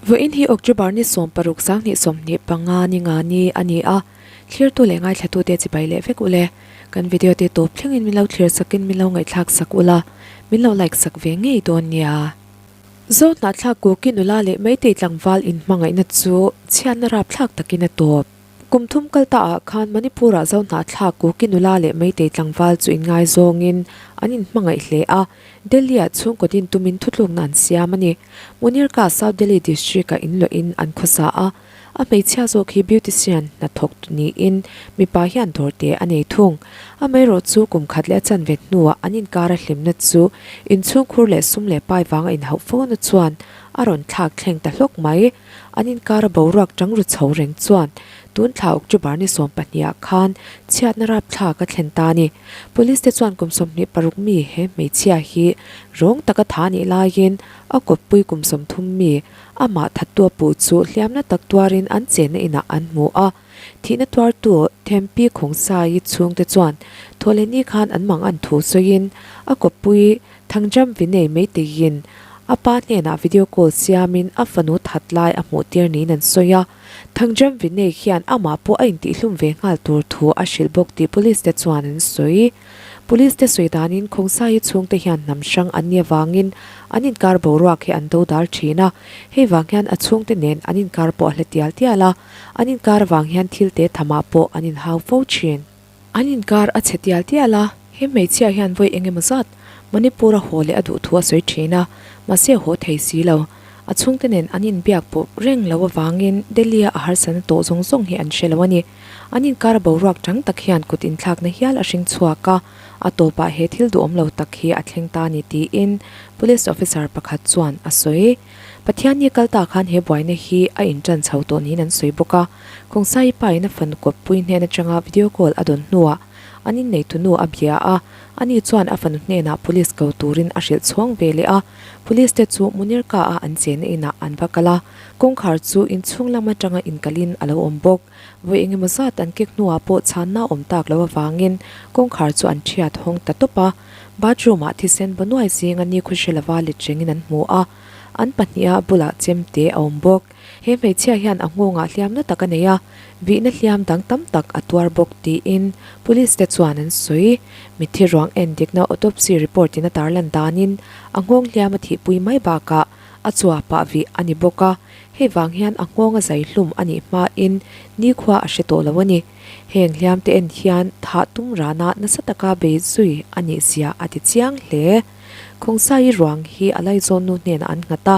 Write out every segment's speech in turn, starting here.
Vawiin hi October ni 16 2025 ni nga ni a ni a, thlirtu leh ngaithlatute chibai leh vek ule. Kan video te tawp thlengin min lo thlir sakin min lo ngaihthlak sak ula, min lo like sak ve ngei dawn nia. Zohnahthlak Kuki nula leh Meitei tlangval inhmangaihna chu chhiatna rapthlak takin a tawp. Kum thum kal ta ah khan Manipur ah Zohnahthlak Kuki nula leh Meitei tlangval chu inngaizawngin an inhmangaih hle a, Delhi ah chhungkaw din tumin thutlukna an siam a ni. Munirka South Delhi District ah inluahin an khawsa a, a hmeichhia zawk hi beautician hnathawk niin mipa hian dawrte a nei thung. Amaherawh chu kum khat leh a chanve hnuah an inkara hlimna chu inchhungkhur leh sum leh pai vanga inhauh fona chuan a rawn thlak thleng ta hlawk mai. An inkara boruak tang ru chho reng chuan tun thla October ni 12 ah khan chhiatna rapthlak a thlen ta a ni. Police te chuan kum 26 mi he hmeichhia hi rawng taka tha nih laiin a kawppui kum 30 mi amah thattu a puh chu hliamna tak tuarin an chenna inah an hmu a. Thihna tuartu Thempi Khawngsai chhungte chuan Thawhlehni khan an mang an thu sawiin a kawppui Thangjam Vinay Meiteiin a pa hnenah video call siamin a fanu that lai a hmuh tir niin an sawi a. Thangjam Vinay hian amah pawh a intihhlum ve nghal tur thu a hrilh bawk tih police te chuan an sawi. Police te sawi danin Khawngsaii chhungte hian hnam hrang an nih avangin an inkar boruak hi an do dal thin a, hei vang hian a chhungte nen an inkar pawh a hla tial tial a, an inkar avang hian thil te thamah pawh an inhau fo thin. An inkar a chhe tial tial a, he hmeichhia hian vawi eng emaw zat Manipur a haw leh a duh thu a sawi thin a, mahse a haw thei si lo. A chhungte nen an inbiak pawh reng lo avangin Delhi-a a harsatna tawh zawng zawng hi an hre lo a ni. An inkar a boruak tang tak hian kut inthlakna hial a hring chhuak a, a tawpah he thil duhawm lo tak hi a thleng ta a ni tiin Police officer pakhat chuan a sawi. Pathianni kal ta khan he buaina hi a intan chho tawh niin an sawi bawk a, Kawngsai pa in a fanu kawppui hnen atanga video call a dawn hnuah an inneitu nu a bia a, ani chuan a fanu hnenah police ko turin a hrilh chhuang ve leh a, police te chu Munirka a an chenna inah an va kal a, kawngkhar chu inchhung lam atanga inkalhin a lo awm bawk. Vawi engemaw zat an kek hnuah pawh chhanna awm tak lo avangin kawngkhar chu an thiat hawng ta tawp a, bathroom ah thisen banuai zinga ni khuhre lova let rengin an hmu a, an pahniha bulah chemte a awm bawk. He hmeichhia hian a nghawngah hliamna tak a nei a, vihna hliam dang tam tak a tuar bawk tiin police te chuan an sawi. Mitthi ruang en dikna autopsy report in a tarlan danin a nghawng hliam a thihpui mai bakah a chuapah vih a ni bawk a, hei vang hian a nghawng a zai hlum a nih hmain nikhua a hre tawh lo a ni. Heng hliam te en hian thah tum rana nasa taka bei zui a nih zia a ti chiang hle. Khawngsai ruang hi a laizawn nu hnenah an nghat a,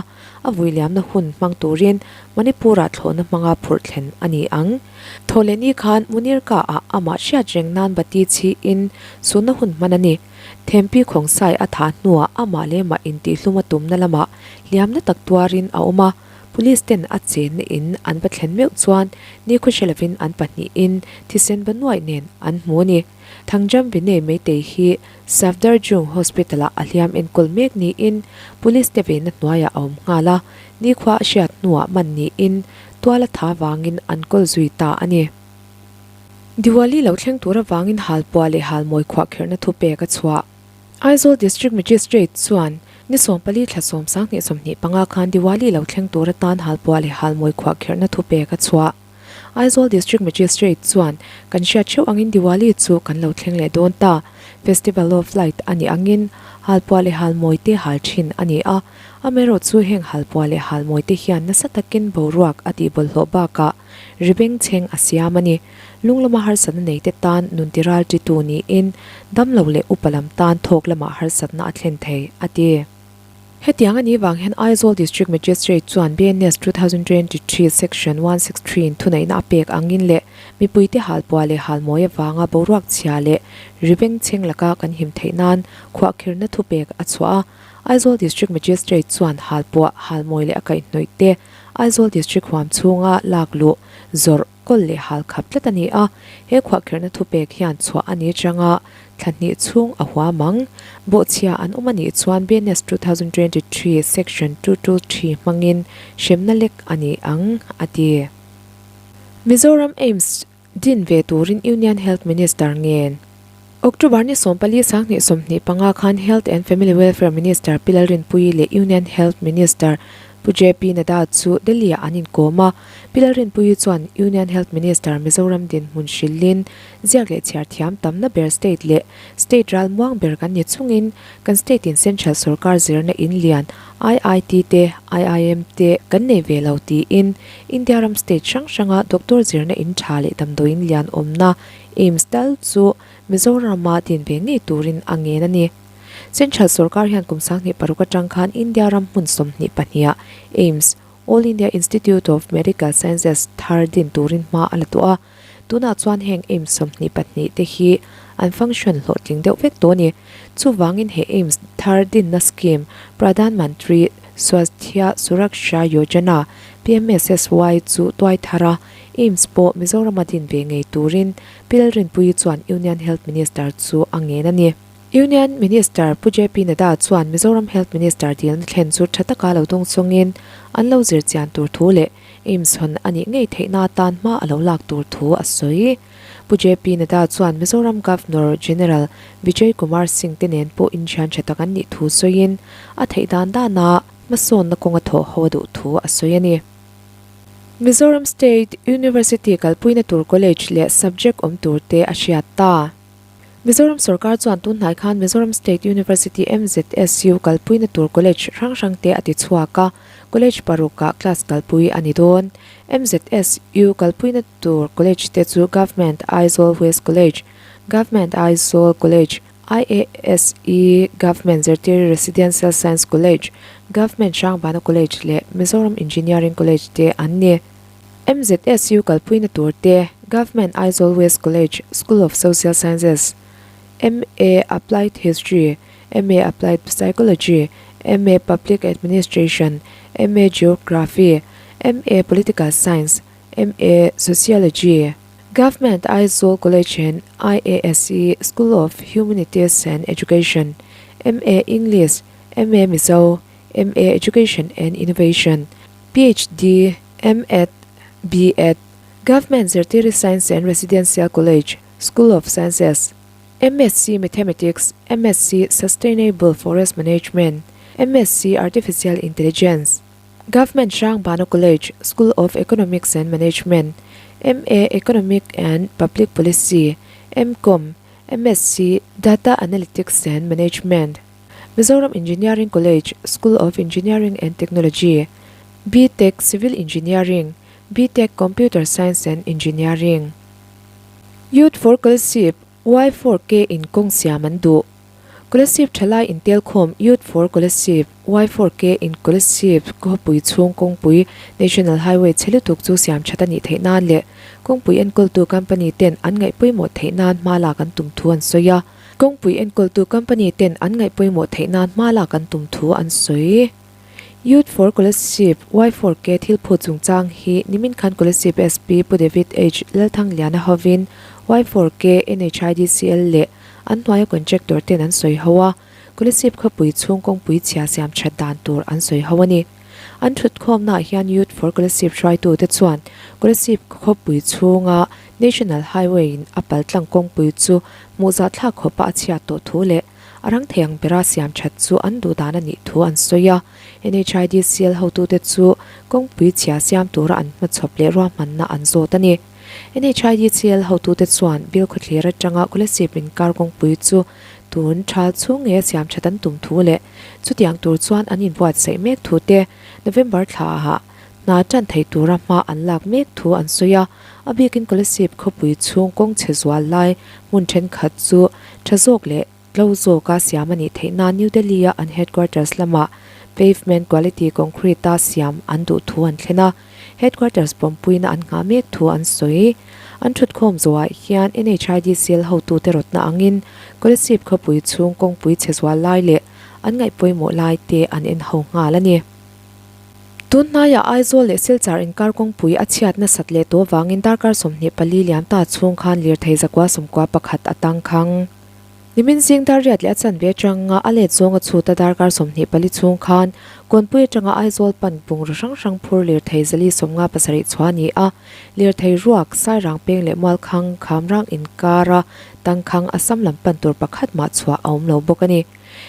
a vuiliamna hun hmang turin Manipur-ah thlawhna hmanga phurh thlen a ni ang. Thawhlehni khan Munirka-ah amah hriat reng nan bati chhiin sunna hun hman a ni. Thempi Khawngsai a thah hnuah amah leh mah intihlum a tumna lamah hliamna tak tuarin a awm a, Police ten a chenna in an va thlen meuh chuan nikhaw hre lovin an pahnihin thisen va nuaih nen an hmu a ni. Thangjam Vinay Meitei hi Safdarjung Hospital-ah a hliam enkawl mek niin Police te venna hnuaiah a awm nghal a, nikhua a hriat hnuah man niin tual a tha vangin an kawl zui ta a ni. Diwali lo thleng tur avangin halpuah leh halmawi khuahkherhna thupek a chhuah. Aizawl District Magistrate chuan ni 14 thla 10 2025 khan Diwali lo thleng tur atan halpuah leh halmawi khuahkherhna thupek a chhuah. Aizawl District Magistrate chuan kan hriat theuh angin Diwali chu kan lo thleng leh dawn ta. Festival of Light a nih angin halpuah leh halmawi te hal thin a ni a. Amaherawh chu heng halpuah leh halmawi te hian nasa takin boruak a tih bawlhhlawh bakah ri bengchheng a siam a ni. Lung lama harsatna neite tan nun tiral titu niin damlo leh upa lam tan thawk lamah harsatna a thlen thei, a ti. Hetiang a nih vang hian Aizawl District Magistrate chuan BNS 2023 Section 163 in thuneihna a pek angin leh mipuite halpuah leh halmawi avanga boruak chhia leh ri bengchheng laka kan him theih nan khuahkhirhna thupek a chhuah a. Aizawl District Magistrate chuan halpuah, halmawi leh a kaihhnawih te Aizawl District huam chhunga lak luh, zawrh, kawl leh hal khap tlat a ni a, he khuahkherhna thupek hian chhuah a ni atanga thla hnih chhung a huam ang. Bawhchhia an awm a nih chuan BNS 2023 Section 223 hmangin hremna lek a ni ang, a ti. Mizoram AIIMS din ve turin Union Health Minister ngen. October ni 14 2025 khan Health and Family Welfare Minister Pi Lalrinpuii leh Union Health Minister. Pu JP Nadda chu Delhi-ah an inkawm a, Pi Lalrinpuii chuan Union Health Minister Mizoram dinhmun hrilhin ziak leh chhiar thiam tamna ber state leh state ral muang ber kan ni chungin kan state in central sorkar zirna in lian IIT te IIM te kan nei ve lo tiin India ram state hrang hranga doctor zirna in tha leh damdawiin lian awmna AIIMS tal chu Mizorama din ve ngei turin a ngen a ni. Central sorkar hian kum 2006 atang khan India ram hmun 22ah AIIMS, All India Institute of Medical Sciences, thar din turin hma a la tawh a. Tunah chuan heng AIIMS 22 te hi an function hlawhtling deuh vek tawh a ni. Chuvangin he AIIMS thar dinna scheme Pradhan Mantri Swasthya Suraksha Yojana, PMSSY, chu tuai thar a, AIIMS pawh Mizorama din ve ngei turin Pi Lalrinpuii chuan Union Health Minister chu a ngen a ni. Union Minister Pu JP Nadda chuan Mizoram Health Minister dilna thlen chu tha taka lo dawng chungin an lo zir chian tur thu leh AIIMS hawn a nih ngei theihna atan hma a lo lak tur thu a sawi. Pu JP Nadda chuan Mizoram Governor General Vijay Kumar Singh te nen pawh inthian tha tak an nih thu sawiin a theih dan dana hmasawnna kawnga thawh ho a duh thu a sawi a ni. Mizoram State University kalpuina tur college leh subject awm tur te a hriat ta. Mizoram sorkar chuan tun hnai khan Mizoram State University, MZSU, kalpuina tur college hrang hrang te a ti chhuak a, college parukah class kalpui a ni dawn. MZSU kalpuina tur college te chu Government Aizawl West College, Government Aizawl College, IASE Government Zirtiri Residential Science College, Government Hrangbana College leh Mizoram Engineering College te an ni. MZSU kalpuina tur te, Government Aizawl West College, School of Social Sciences, MA Applied History, MA Applied Psychology, MA Public Administration, MA Geography, MA Political Science, MA Sociology, Government Aizawl College and IASE School of Humanities and Education, MA English, MA Mizo, MA Education and Innovation, PhD, M.Ed, B.Ed, Government Zirtiri Science and Residential College, School of Sciences, MSc Mathematics, MSc Sustainable Forest Management, MSc Artificial Intelligence, Government Hrangbana College, School of Economics and Management, MA Economic and Public Policy, M.Com, MSc Data Analytics and Management. Mizoram Engineering College, School of Engineering and Technology, B.Tech Civil Engineering, B.Tech Computer Science and Engineering. Youth for Kolasib, Y4K in kawng siam an duh. Kolasib thalai intelkhawm Youth for Kolasib, Y4K in Kolasib khawpui chhung kawngpui National Highway chhe lutuk chu siam that a nih theih nan leh kawngpui enkawltu company ten an ngaih pawimawh theih nan hma lak an tum thu an sawi a. Kawngpui enkawltu company ten an ngaih pawimawh theih nan hma lak an tum thu an sawi. Youth for Kolasib, Y4K, thil phut chungchang hi nimin khan Kolasib SP Pu David H. Lalthangliana hovin Y4K, NHIDCL leh an hnuaia contractor ten an sawi ho a, Kolasib khawpui chhung kawngpui chhia siam that dan tur an sawi ho a ni. An thutkhawmnaah hian Youth for Kolasib hruaitute chuan Kolasib khawpui chhunga National Highway in a paltlang kawngpui chu hmuhzah thlak khawpa a chhiat tawh thu leh a rang thei ang bera siam that chu an duh dan a nih thu an sawi a. NHIDCL hotute chu kawngpui chhia siam tura an hmachhawp leh ruahmanna an zawt a ni. NHIDCL hotute chuan Bilkhawthlir atanga Kolasib inkar kawngpui chu tun thal chhung nge siam that an tum thu leh chutiang tur chuan an inbuatsaih mek thu te November thlaah hna tan thei tura hma an lak mek thu an sawi a, a bikin Kolasib khawpui chhung kawng chhe zual lai hmun thenkhat chu tha zawk leh tlo zawka siam a nih theih nan New Delhi-a an headquarters lamah pavement quality concrete-a siam an duh thu an thlen a, headquarters pawmpuina an nghah mek thu an sawi. An thutkhawm zawhah hian NHIDCL hotute rawtna angin Kolasib khawpui chhung kawngpui chhe zual lai leh an ngaih pawimawh lai te an en ho nghal a ni. Tun hnaiah Aizawl leh Silchar inkar kawngpui a chhiat nasat leh tawh avangin darkar 24 liam ta chhung khan lirthei zakua 11 a tangkhang. Nimin zing dar riat leh a chanve atanga a let zawnga chhuta darkar 24 chhung khan Kawnpui atanga Aizawl pan bungraw hrang hrang phur lirthei zali 57 chhuah a ni a, lirthei ruak, Sairang peng leh Mualkhang Khamrang inkara tangkhang Assam lam pan tur pakhat mah chhuah a awm lo bawk a ni.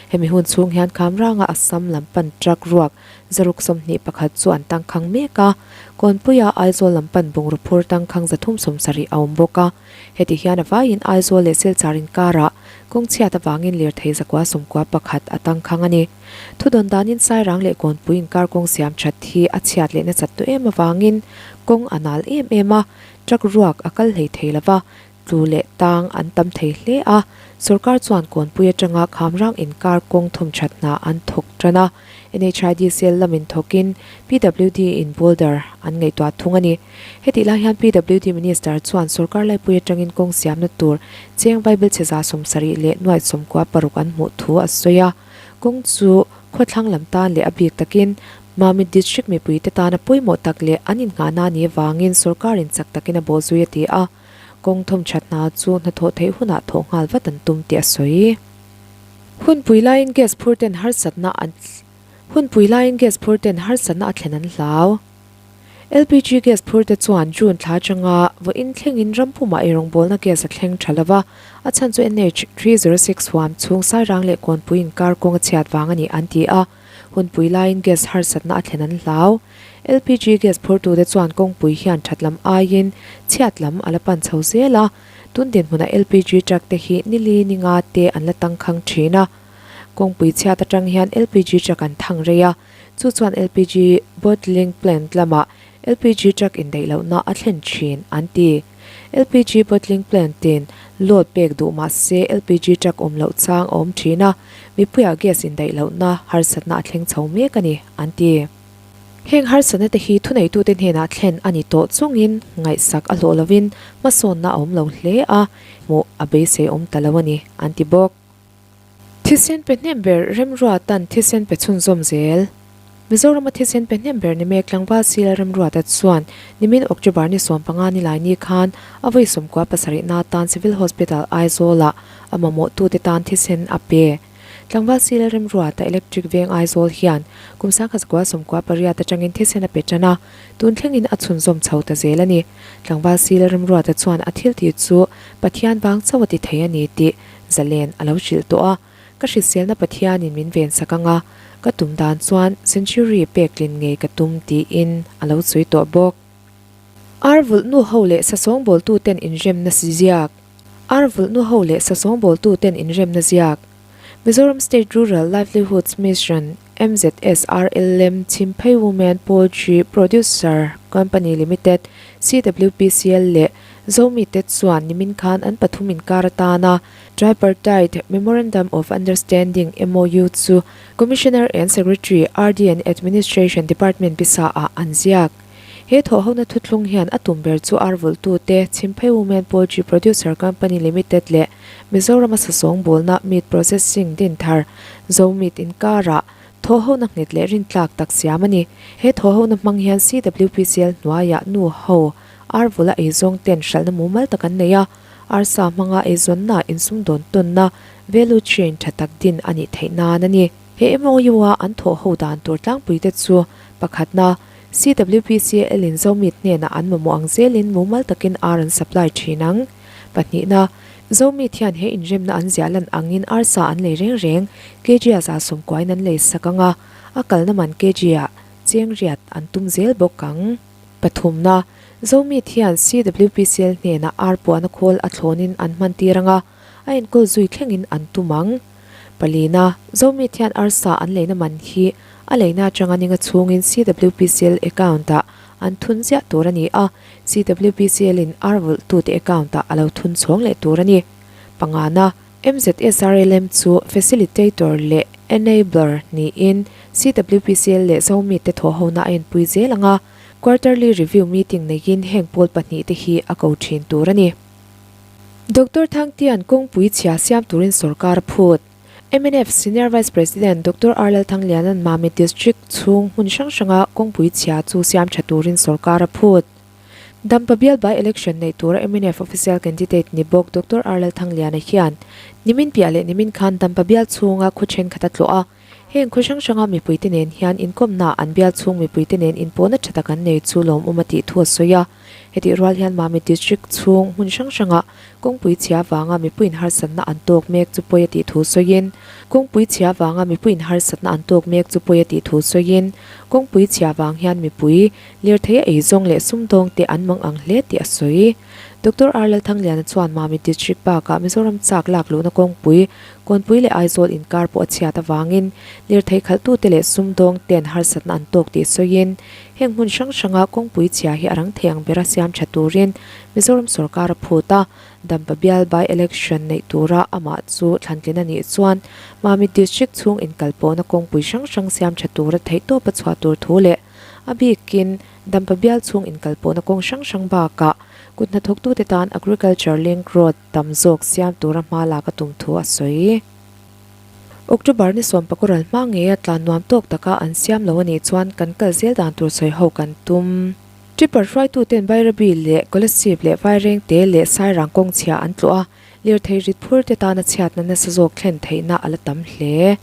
Hemi hun chhung hian Khamranga Assam lam pan truck ruak zaruk 21 chu an tangkhang mek a, Kawnpuia Aizawl lam pan bungraw phur tangkhang 370 a awm bawk a. Heti hian a vaiin Aizawl leh Silchar inkarah kawng chhiat avangin lirthei 991 a tangkhang a ni. Thudawn danin Sairang leh Kawnpui inkar kawng siam that hi a chhiat leh nasat tawh em avangin kawng a nal em em a, truck ruak a kal hlei thei lova, tlu leh tang an tam thei hle a. Sorkar chuan Kawnpui atanga Khamrang inkar kawng thum that hna an thawk tan a, NHIDCL lamin thawkin PWD in boulder an ngaihtuah thung a ni. Hetih lai hian PWD Minister chuan sorkar laipui atangin kawng siamna tur cheng vaibelchhe 70 leh nuaih 96 an hmuh thu a sawi a. Kawng chu khawthlang lam tan leh a bik takin Mamit District mipuite tana pawimawh tak leh an innghahna ni avangin sorkarin chak takin a bawhzui a ti a. Kawng thawmthat hna chu hnathawh theih hunah thawh nghal vat an tum tih a sawi. Hunpui laiin gas phur ten harsatna an Hunpui laiin gas phur ten harsatna a thlen an hlau. LPG gas phur te chuan June thla atanga vawiin thlengin ram pumah eirawngbawlna gas a thleng tha lova, a chhan chu NH 306 huam chhung Sairang leh Kawnpui inkar kawng a chhiat vang a ni an ti a, hunpui laiin gas harsatna a thlen an hlau. LPG gas phurtute chuan kawngpui hian that lam aiin chhiat lam a la pan chho zel a, tun dinhmunah LPG truck te hi nili ni nga te an la tangkhang thin a, kawngpui chhiat atang hian LPG truck an thang rei a. Chu chuan LPG bottling plant lamah LPG truck indaih lohna a thlen thin, an ti. LPG bottling plant-in load pek duh mah se LPG truck awm loh chang a awm thin a, mipuiah gas indaih lohna harsatna a thleng chho mek a ni, an ti. Heng harsatna te hi thuneitute hnenah thlen a ni tawh chungin ngaihsak a hlawh lovin hmasawnna a awm lo hle a, hmuh a beisei awm ta lo a ni, an ti bawk. Thisen pe hnem ber Remruata'n thisen pe chhunzawm zel. Mizorama thisen pe hnem ber ni mek tlangval Sila Remruata chuan nimin October ni 15 ni lai ni khan a vawi 97 na tan Civil Hospital Aizawl-ah a mamawhtute tan thisen a pe. Tlangval Sila Remruata Electric Veng Aizawl hian kum 1998 atangin thisen a pe tan a, tun thlengin a chhunzawm chho ta zel a ni. Tlangval Sila Remruata chuan a thiltih chu Pathian vang chauh a ti thei a ni tih Zalen a lo hrilh tawh a, ka hriselna Pathianin min ven sak ang a, ka tum dan chuan century pek tlin ngei ka tum tiin a lo sawi tawh bawk. Ar vulh nu ho leh sasawng-bawltu ten inremna ziak Ar vulh nu ho leh sasawng-bawltu ten inremna ziak Mizoram State Rural Livelihoods Mission, MZSRLM, Chhimphei Women Poultry Producer Company Limited, CWPCL, leh Zomite chuan nimin khan an pathum inkar atana Tripartite Memorandum of Understanding, MOU, chu Commissioner and Secretary, RD and Administration Department bisa ah an ziak. He thawhhona thuthlung hian a tum ber chu ar vulhtute Chhimphei Women Poultry Producer Company Limited leh Mizorama sasawng bawlna Meat Processing Dinthar, Zomeat inkarah thawhhona nghet leh rintlak tak siam a ni. He thawhhona hmang hian CWPCL hnuaiah nu ho Ar vula eizawng ten hralhna mumal tak an nei a, arsa hmanga eizawnna insumdawn tawnna value chain tha tak din a nih theih nan a ni. He MOU-a an thawh ho dan tur tlangpuite chu, pakhatna, CWPCL in Zomeat hnenah an mamawh ang zelin mumal takin ar an supply thin ang. Pahnihna, Zomeat hian he inremna an ziah lan angin arsa an lei reng reng, kg-a 90% in an lei sak ang a, a kalna man kg-ah cheng riat an tum zel bawk ang. Pathumna, Zomeat hian CWPCL hnenah ar puahna khawl a thlawnin an hman tir ang a, a enkawl zui thlengin an tum ang. Palina, Zomeat hian arsa an leina man hi a leina atanga ninga chhungin CWPCL account-ah an thun ziah tur a ni a, CWPCL in ar vulhtute account-ah a lo thun chhawng leh tur a ni. Pangana, MZSRLM chu facilitator leh enabler niin CWPCL leh Zomi te thawhhona a inpui zel ang a, quarterly review meeting neiin heng pawl pahnihte hi a ko thin tur a ni. Doctor Thangtian kawngpui chhia siam turin sorkar a phut. Mnf Senior Vice President Doctor R Lalthangliana'n Mamit District chhung hmun hrang hranga kawngpui chhia chu siam tha turin sorkar a phut. Dampa bial by election neih tura mnf official candidate ni bawk Doctor R Lalthangliana hian nimin piah leh nimin khan Dampa bial chhunga khaw thenkhat a tlawh a. Heng khaw hrang hranga mipuite nen hian inkawmna an bial chhung mipuite nen inpawhna tha tak an nei chu lawmawm a tih thu a sawi a. Hetih rual hian Mamit District chhung hmun hrang hranga kawngpui chhia vanga mipuiin harsatna an tawk mek chu pawi a tih thu sawiin, kawngpui chhia vanga mipuiin harsatna an tawk mek chu pawi a tih thu sawiin, kawngpui chhia vang hian mipui lirthei a eizawng leh sumdawng te an mang ang hle tih a sawi. Doctor R Lalthangliana chuan Mamit District bakah Mizoram chak lak luhna kawngpui Kawnpui leh Aizawl inkar pawh a chhiat avangin lirthei khalhtute leh sumdawng ten harsatna an tawk tih sawiin heng hmun hrang hranga kawngpui chhia hi a rang thei ang bera siam tha turin Mizoram sorkar a phut a, Dampa bial by election neih tura amah chu thlantlin a nih chuan Mamit District chhung inkalpawhna kawngpui hrang hrang siam tha tura theihtawp a chhuah tur thu leh a bikin Dampa bial chhung inkalpawhna kawng hrang hrang bakah kut hnathawktute tan Agriculture Link Road tam zawk siam tura hma lak a tum thu a sawi. October ni sawmpakaw ral hma ngeia tlan nuam tawk taka an siam lo a nih chuan kan kal zel dan tur sawi ho kan tum. Tripper hruaituten Bairabi leh Kolasib leh Vairengte leh Sairang kawng chhia an tlawh a, lirthei rit phur te tana chhiatna nasa zawk thlen theihna a la tam hle.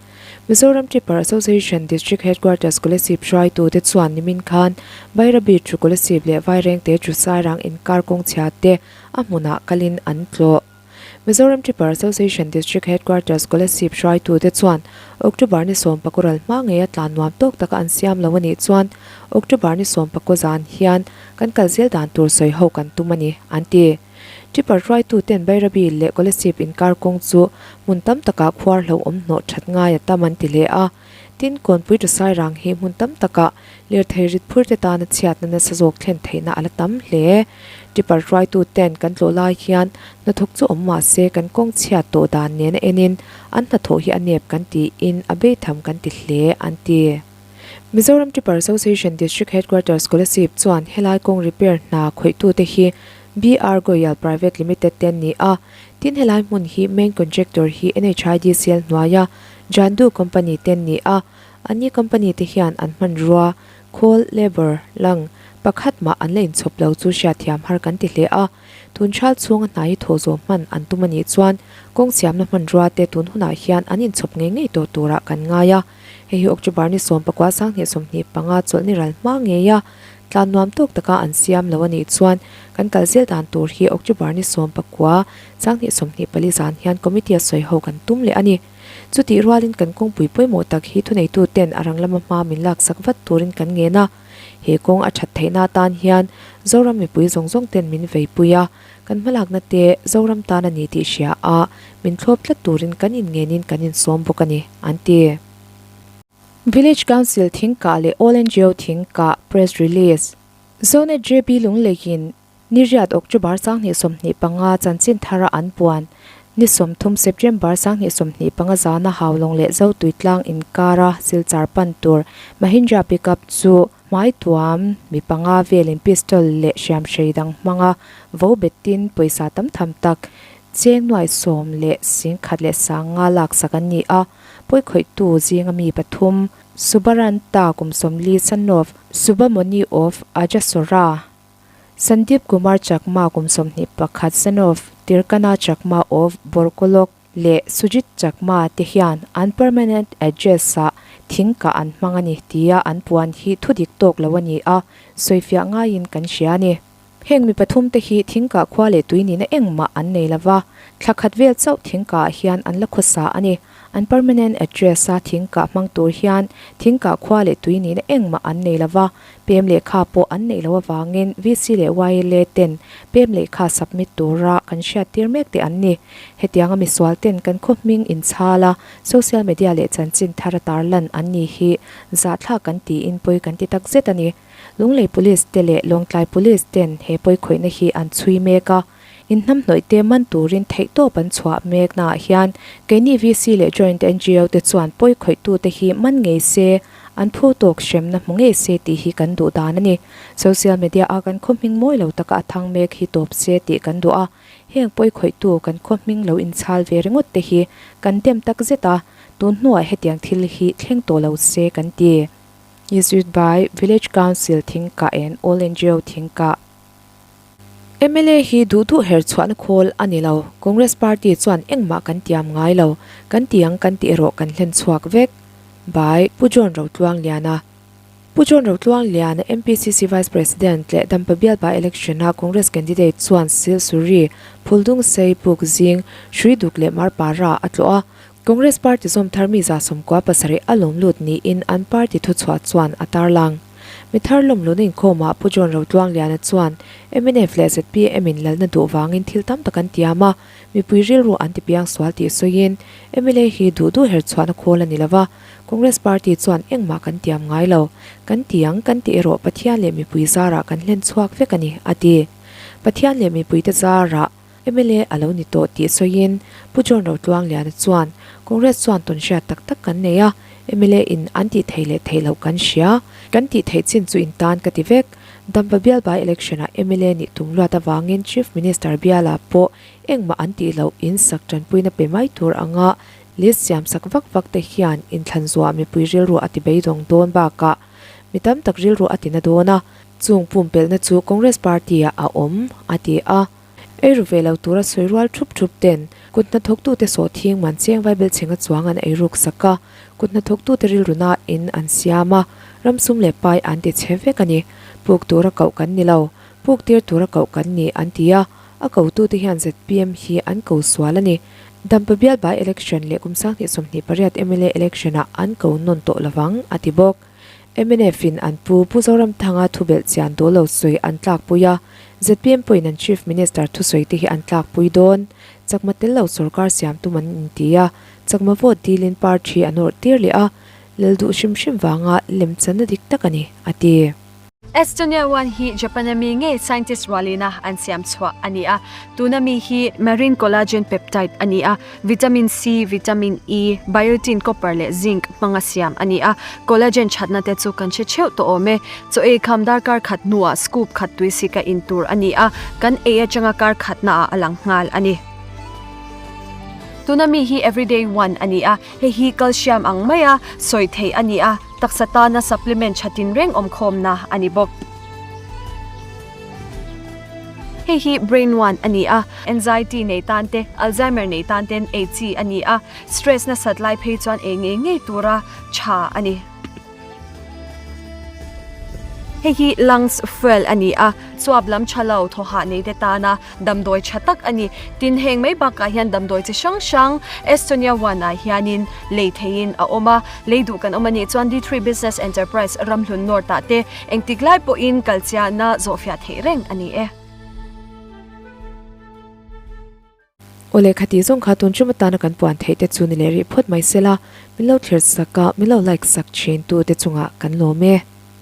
Mizoram Tripper Association District Headquarters Kolasib hruaitute chuan nimin khan Bairabi thu Kolasib leh Vairengte thu Sairang inkar kawng chhia te a hmunah kalin an tlawh. Mizoram Tripper Association District Headquarters Kolasib hruaitute chuan October ni sawmpakaw ral hma ngeia tlan nuam tawk taka an siam lo a nih chuan October ni sawmpakaw zan hian kan kal zel dan tur sawi ho kan tum a ni, an ti. Tripper hruaituten Bairabi leh Kolasib inkar kawng chu hmun tam takah khuar hlauhawm hnawh that ngai a tam an ti hle a. Tin, Kawnpui Tusairang hi hmun tam takah lirthei rit phur te tana chhiatna nasa zawk thlen theihna a la tam hle. Tipper hruaitu ten kan tlawh lai hian hnathawk chu awm mah se kan kawng chhiat tawh dan nena enin an hnathawh hi a nep kan tiin a beitham kan ti hle, an ti. Mizoram Tipper Association District Headquarters Kolasib chuan helai kawng repair hna khawihtute hi BR Goyal Private Limited te an ni a, tin helai hmun hi main contractor hi NHIDCL hnuaia Jandu company te an ni a, anni company te hian an hmanrua, khawl, labour, lang, pakhat mah an la inchhawp lo chu hriatthiam har kan ti hle a. Tun thal chhunga hna hi thaw zawh hman an tum a nih chuan kawng siamna hmanrua te tun hunah hian an inchhawp ngei ngei tawh turah kan ngai a. Hei hi October ni 19 2025 chawlh ni ral hma ngei a, tlan nuam tawk taka an siam lo a nih chuan kan kal zel dan tur hi October ni 19 2024 zan hian committee a sawi ho kan tum leh a ni. Chutih rualin kan kawngpui pawimawh tak hi thuneituten a rang lama hma min laksak vat turin kan ngen a. He kawng a that theihna atan hian Zoram mipui zawng zawng ten min veipui a, kan hmalakna te Zoram tan a ni tih hria a, min thlawp tlat turin kan inngenin kan insawm bawk a ni, an ti. Village Council thingkah leh All NGO thingkah Press Release. Zonet JB Lungleiin Ni riat October 2025 chanchin thara an puan ni 30 September 2025 zana Haulawng leh Zotuitlang inkara Silchar pan tur Mahindra pickup chu hmaituam mi panga velin pistol leh hriamhrei dang hmanga vo betin pawisa tam tham tak cheng nuai sawm leh singkhat leh sanga laksak an ni a, pawikhawihtu zinga mi pathum Subaranta kum 40 son of Subamoni of Ajasora Sandeep Kumar Chakma kum 21 son of Tirkana Chakma of Borkolok leh Sujit Chakma te hian an permanent address ah thing kah an hmang a ni tia an puan hi thu dik tawk lo a ni a, sawifiah ngaiin kan hria a ni. Heng mi pathum te hi thing kah khua leh tui nihna engmah an nei lova, thla khat vel chauh thing kah ah hian an la khawsa a ni. An permanent address a thing kah hmang tur hian thing kah khua leh tui nihna engmah an nei lova, Pem lehkha pawh an neih loh avangin VC leh YLA ten pem lehkha submit tura kan hriattir mek te an ni. Hetianga misual ten kan khaw hming inchhal a, social media leh chanchin thar a tarlan an ni hi zahthlak kan tiin pawi kan ti takzet a ni. Lunglei Police te leh Lawngtlai Police ten he pawikhawihna hi an chhui mek a. Inhnamhnawih te man turin theihtawp an chhuah mek naah hian keini VC leh Joint NGO te chuan pawi khawihtute hi man ngei se, an phu tawk hremna hmu ngei se tih hi kan duh dan a ni. Social media a kan khaw hming mawi lo taka a thang mek hi tawp se tih kan duh a, heng pawi khawihtu kan khaw hming lo inchhal ve ringawt te hi kan dem tak zet a, tun hnuah hetiang thil hi thleng tawh lo se kan ti. Issued by Village Council Thingkah and All NGO Thingkah. Mla hi duh duh her chhuahna khawl a ni lo. Congress party chuan engmah kan tiam ngai lo. Kan ti ang kan tih erawh kan hlen chhuak vek. By, Pu John Rotluangliana. Pu John Rotluangliana, MPCC Vice President leh Dampa bial by election-a Congress candidate chuan Silsuri, Phuldungsei, Pukzing, Hruiduk leh Marpara a tlawh a. Congress party zawm thar mi 97 a lawm lut niin an party thuchhuah chuan a tarlang. Mi thar lawm luna inkhawmah Pu John Rotluangliana chuan mnf leh zpm in lalna duh vangin thil tam tak an tiam a, mipui rilru an ti piang sual tih sawiin mla hi duh duh her chhuahna khawl a ni lova, Congress party chuan engmah kan tiam ngai lo, kan ti ang kan tih erawh Pathian leh mipui zarah kan hlen chhuak vek a ni, a ti. Pathian leh mipuite zarah. Mla a lo ni tawh tih sawiin Pu John Rotluangliana chuan, Congress chuan tawn hriat tak tak kan nei a, mla in an tih theih leh theih loh kan hria. Kan tih theih chin chu in tan ka ti vek. Dampa bial by election ah mla nih tum luat avangin Chief Minister bialah pawh engmah an tih loh in sak tanpuina pe mai tur anga list siam sak vak vak te hian inthlan zuah mipui rilru a ti beidawng dawn bakah mi tam tak rilru a ti na dawn a, chung pumpelhna chu Congress party ah a awm, a ti a. Eiru ve lo tura sawi rual thup thup ten kut hnathawktute sawhthing man cheng vaibel chhenga chuang an eiruk sak a, kut hnathawktute rilru na in an siam a, ram sum leh pai an ti chhe vek a ni. Puk tura koh kan ni lo, puk tir tura koh kan ni an ti a, a kotute hian zpm hi an ko sual a ni. Dampa bial by election leh kum 2028 mla election ah an ko nawn tawh lovang, a ti bawk. Mnf in an pu Pu Zoramthanga thubelh chian dawl lo sawi an tlakpui a, zpm pawhin an Chief Minister thusawi te hi an tlakpui dawn. Chakma tel lo sorkar siam tum an inti a, chakma vote dilin party an awrh tir leh a, lel duh hrim hrim vanga lemchanna dik tak a ni, a ti. Estonia one hi Japan a mi ngei scientist rualina an siam chhuah a ni a, tuna mi hi marine collagen peptide a ni a, vitamin C, vitamin E, biotin, copper leh zinc hmanga siam a ni a, collagen thatna te chu kan hre theuh tawh awm e. Chaw ei kham darkar khat hnuah scoop khat tui sika in tur a ni a, kan ei atanga kar khatnaah a lang nghal a ni. Tuna mi hi everyday one a ni a, hei hi calcium ang maia sawi theih a ni a, Taksa tana supplement tha tinreng awmkhawmna a ni bawk. Hei hi Brain One a ni a, anxiety nei tan te, Alzheimer nei tan ten ei chi a ni a, stress nasat lai phei chuan ei ngei ngei tura tha a ni. Hei hi Lungs Fuel a ni a, chuap lam tha lo thawhah nei te tana Damdawi tha tak a ni. Tin, heng mai bakah hian damdawi chi hrang hrang Estonia One ah hianin lei theihin a awm a. Lei duh kan awm a nih chuan D three Business Enterprise Ramhlun North ah te engtik lai pawhin kalchiahna zawhfiah theih reng a ni e. Awle khati zawng kha tun ṭum atana kan puan theih te chu ni leh rih phawt mai sela, min lo thlir sak a, min lo like sak ṭhin tu te chungah kan lawm e.